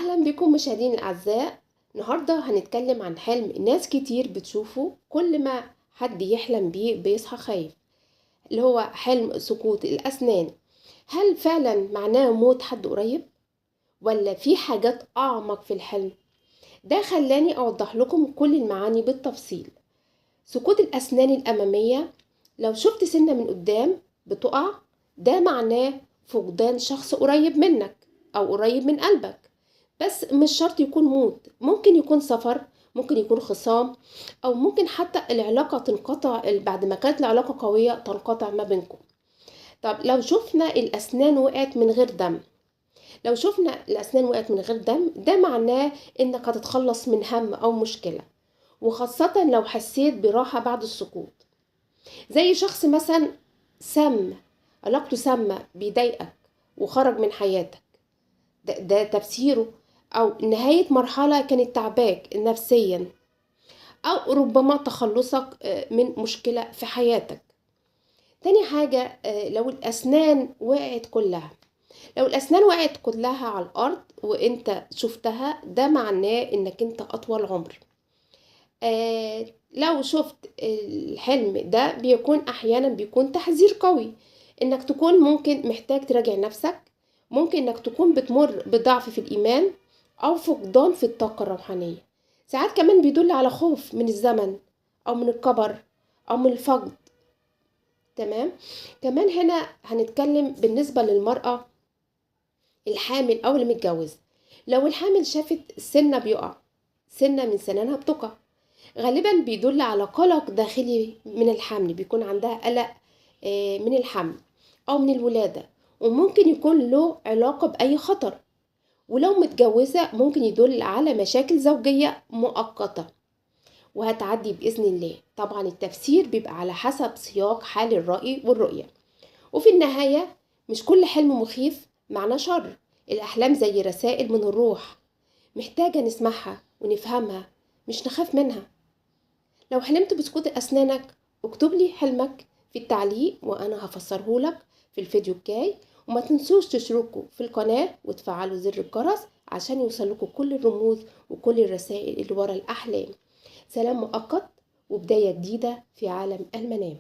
اهلا بكم مشاهدين الاعزاء. النهارده هنتكلم عن حلم ناس كتير بتشوفه، كل ما حد يحلم بيه بيصحى خايف، اللي هو حلم سقوط الاسنان. هل فعلا معناه موت حد قريب ولا في حاجات اعمق في الحلم؟ ده خلاني اوضح لكم كل المعاني بالتفصيل. سقوط الاسنان الاماميه، لو شفت سنه من قدام بتقع، ده معناه فقدان شخص قريب منك او قريب من قلبك، بس مش شرط يكون موت، ممكن يكون سفر، ممكن يكون خصام، او ممكن حتى العلاقة تنقطع بعد ما كانت العلاقة قوية تنقطع ما بينكم. طب لو شفنا الاسنان وقعت من غير دم، لو شفنا الاسنان وقعت من غير دم، ده معناه انك هتتخلص من هم او مشكلة، وخاصة لو حسيت براحة بعد السقوط. زي شخص مثلا سم، علاقته سامة، بيضايقك وخرج من حياتك، ده تفسيره، أو نهاية مرحلة كانت تعباك نفسيا، أو ربما تخلصك من مشكلة في حياتك. تاني حاجة، لو الأسنان وقعت كلها، لو الأسنان وقعت كلها على الأرض وإنت شفتها، ده معناه إنك إنت أطول عمر. لو شفت الحلم ده بيكون أحيانا بيكون تحذير قوي إنك تكون ممكن محتاج تراجع نفسك، ممكن إنك تكون بتمر بضعف في الإيمان أو فقدان في الطاقة الروحانية. ساعات كمان بيدل على خوف من الزمن أو من الكبر أو من الفقد. تمام. كمان هنا هنتكلم بالنسبة للمرأة الحامل أو المتجوزة. لو الحامل شافت سنة بيقع، سنة من سنانها بتقع، غالبا بيدل على قلق داخلي من الحمل، بيكون عندها قلق من الحمل أو من الولادة، وممكن يكون له علاقة بأي خطر. ولو متجوزة ممكن يدل على مشاكل زوجية مؤقتة وهتعدي بإذن الله. طبعا التفسير بيبقى على حسب سياق حال الرأي والرؤية. وفي النهاية مش كل حلم مخيف معناه شر، الأحلام زي رسائل من الروح، محتاجة نسمعها ونفهمها مش نخاف منها. لو حلمت بسقوط أسنانك اكتب لي حلمك في التعليق وأنا هفسرهولك في الفيديو الجاي. وما تنسوش تشتركوا في القناة وتفعلوا زر الجرس عشان يوصلكوا كل الرموز وكل الرسائل اللي ورا الأحلام. سلام مؤقت وبداية جديدة في عالم المنام.